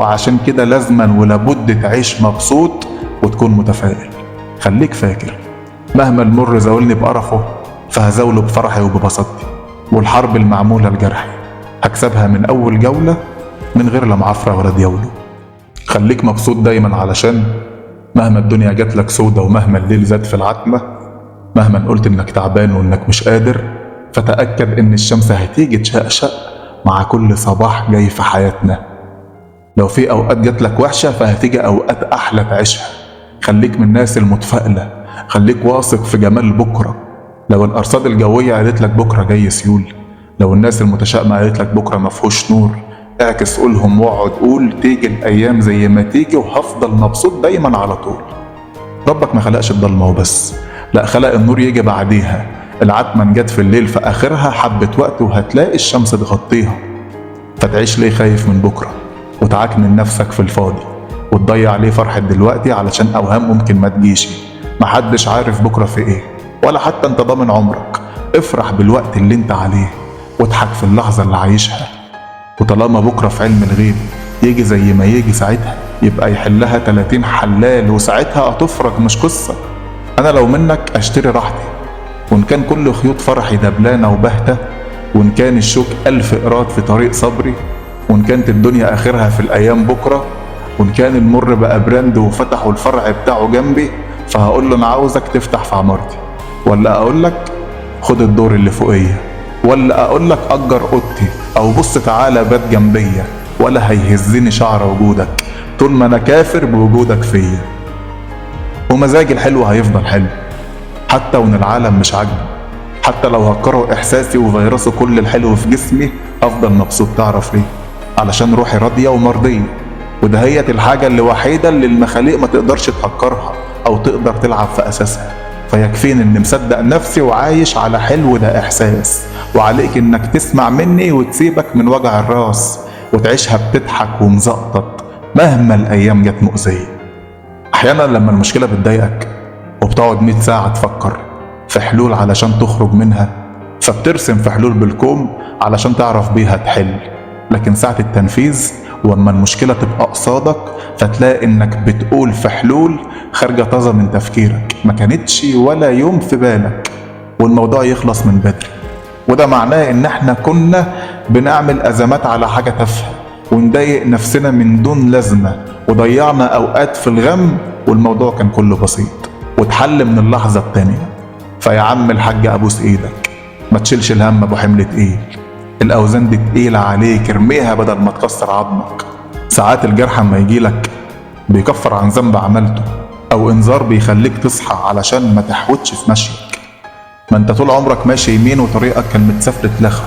وعشان كده لازما ولابد تعيش مبسوط وتكون متفائل. خليك فاكر، مهما المر زاولني بقرفه فهزاوله بفرحي وببساطتي، والحرب المعمولة لجرحي هكسبها من أول جولة من غير لا معافرة ولا دياوله. خليك مبسوط دايما، علشان مهما الدنيا جات لك سودة، ومهما الليل زاد في العتمة، مهما قلت انك تعبان وانك مش قادر، فتأكد ان الشمس هتيجي تشقشق مع كل صباح جاي في حياتنا. لو في اوقات جات لك وحشة فهتيجي اوقات احلى تعيشها. خليك من الناس المتفائلة، خليك واثق في جمال بكرة. لو الارصاد الجوية قالت لك بكرة جاي سيول، لو الناس المتشائمة قالت لك بكرة مفهوش نور، اعكس قولهم واقعد قول تيجي الايام زي ما تيجي وهفضل مبسوط دايما على طول. ربك ما خلقش الضلمة وبس، لا، خلق النور يجي بعديها. العتمة جت في الليل في اخرها حبة وقت وهتلاقي الشمس تغطيها. فتعيش ليه خايف من بكرة وتعكنن نفسك في الفاضي وتضيع ليه فرحة دلوقتي علشان اوهام ممكن ما تجيش؟ محدش عارف بكرة في ايه، ولا حتى انت ضامن عمرك. افرح بالوقت اللي انت عليه واضحك في اللحظة اللي عايشها. وطالما بكرة في علم الغيب يجي زي ما يجي ساعتها، يبقى يحلها 30 حلال وساعتها هتفرج، مش قصة. أنا لو منك أشتري راحتي، وإن كان كل خيوط فرحي دبلانة وبهتة، وإن كان الشوك 1000 قراط في طريق صبري، وإن كانت الدنيا آخرها في الأيام بكرة، وإن كان المر بقى brand وفتحوا الفرع بتاعه جنبي، فهقول له أنا عاوزك تفتح في عمارتي، ولا أقول لك خد الدور اللي فوقية، ولا أقول لك أجر أوضتي، أو بص تعالى بات جنبية، ولا هيهزني شعر وجودك طول ما أنا كافر بوجودك فيا. ومزاجي الحلو هيفضل حلو حتى وإن العالم مش عاجبه، حتى لو هكرهوا إحساسي وفيروسه كل الحلو في جسمي هفضل مبسوط. تعرف ليه؟ علشان روحي راضية ومرضية، ودهيت الحاجة الوحيدة اللي المخاليق ما تقدرش تهكرها أو تقدر تلعب في أساسها. فيكفيني إني مصدق نفسي وعايش على حلو ده إحساس، وعليك إنك تسمع مني وتسيبك من وجع الراس وتعيشها بتضحك ومزقطط مهما الأيام جت مؤذية. أحيانا لما المشكلة بتضايقك وبتقعد 100 ساعة تفكر في حلول علشان تخرج منها، فبترسم في حلول بالكوم علشان تعرف بيها تحل، لكن ساعة التنفيذ واما المشكلة تبقى قصادك فتلاقي انك بتقول في حلول خارجة طازة من تفكيرك ما كانتش ولا يوم في بالك، والموضوع يخلص من بدري. وده معناه ان احنا كنا بنعمل ازمات على حاجة تافهة ونضايق نفسنا من دون لازمة، وضيعنا اوقات في الغم، والموضوع كان كله بسيط واتحل من اللحظة التانية. فيا عم الحاج ابوس ايدك، ما تشيلش الهم ابو حمل تقيل، الاوزان دي تقيلة عليك، ارميها بدل ما تكسر عظمك. ساعات الجرح اما يجيلك بيكفر عن ذنب عملته، او انذار بيخليك تصحى علشان ما تحوتش في مشيك. ما انت طول عمرك ماشي يمين وطريقك كان متسفلت لخا،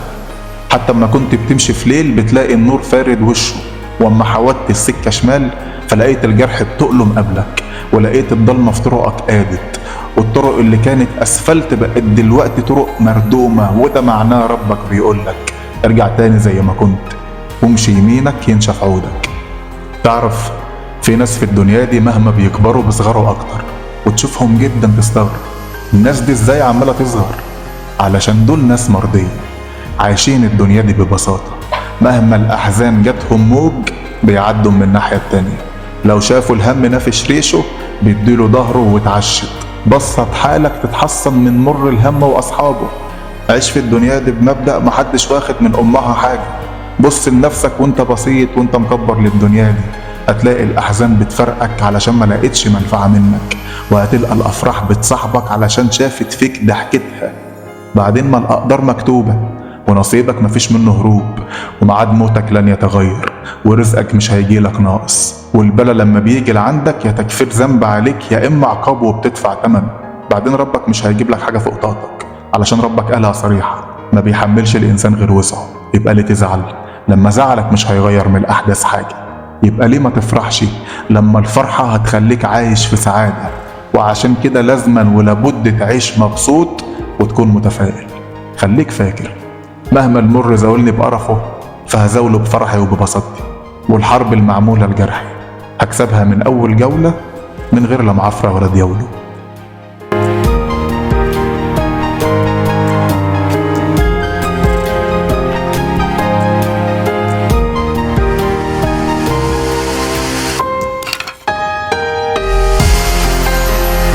حتى اما كنت بتمشي في ليل بتلاقي النور فارد وشه، واما حودت السكة شمال فلقيت الجرح بتؤلم قبلك، ولقيت الضلمة في طرقك قادت، والطرق اللي كانت اسفلت بقت دلوقتي طرق مردومة. وده معناه ربك بيقولك ارجع تاني زي ما كنت، وامشي يمينك ينشف عودك. تعرف في ناس في الدنيا دي مهما بيكبروا بيصغروا اكتر، وتشوفهم جدا تستغرب الناس دي ازاي عمالة تصغر، علشان دول ناس مرضية عايشين الدنيا دي ببساطة. مهما الأحزان جاتهم موج بيعدوا من الناحية التانية، لو شافوا الهم نافش ريشه بيديله ظهره وتعشت. بسط حالك تتحصن من مر الهم وأصحابه. عيش في الدنيا دي بمبدأ محدش واخد من أمها حاجة. بص لنفسك وانت بسيط وانت مكبر للدنيا دي، هتلاقي الأحزان بتفرقك علشان ما لقيتش منفعة منك، وهتلقى الأفراح بتصاحبك علشان شافت فيك ضحكتها. بعدين ما الأقدار مكتوبة ونصيبك مفيش منه هروب، وميعاد موتك لن يتغير، ورزقك مش هيجيلك ناقص، والبلا لما بيجي لعندك يا تكفير ذنب عليك يا إما عقاب وبتدفع تمن. بعدين ربك مش هيجيب لك حاجة فوق طاقتك، علشان ربك قالها صريحة، ما بيحملش الإنسان غير وسعه. يبقى ليه تزعل لما زعلك مش هيغير من الأحداث حاجة؟ يبقى ليه ما تفرحش لما الفرحة هتخليك عايش في سعادة؟ وعشان كده لازما ولابد تعيش مبسوط وتكون متفائل. خليك فاكر، مهما المر زاولني بقرفه فهزاوله بفرحي وببساطتي، والحرب المعمولة لجرحي هكسبها من أول جولة من غير لا معافرة ولا دياوله.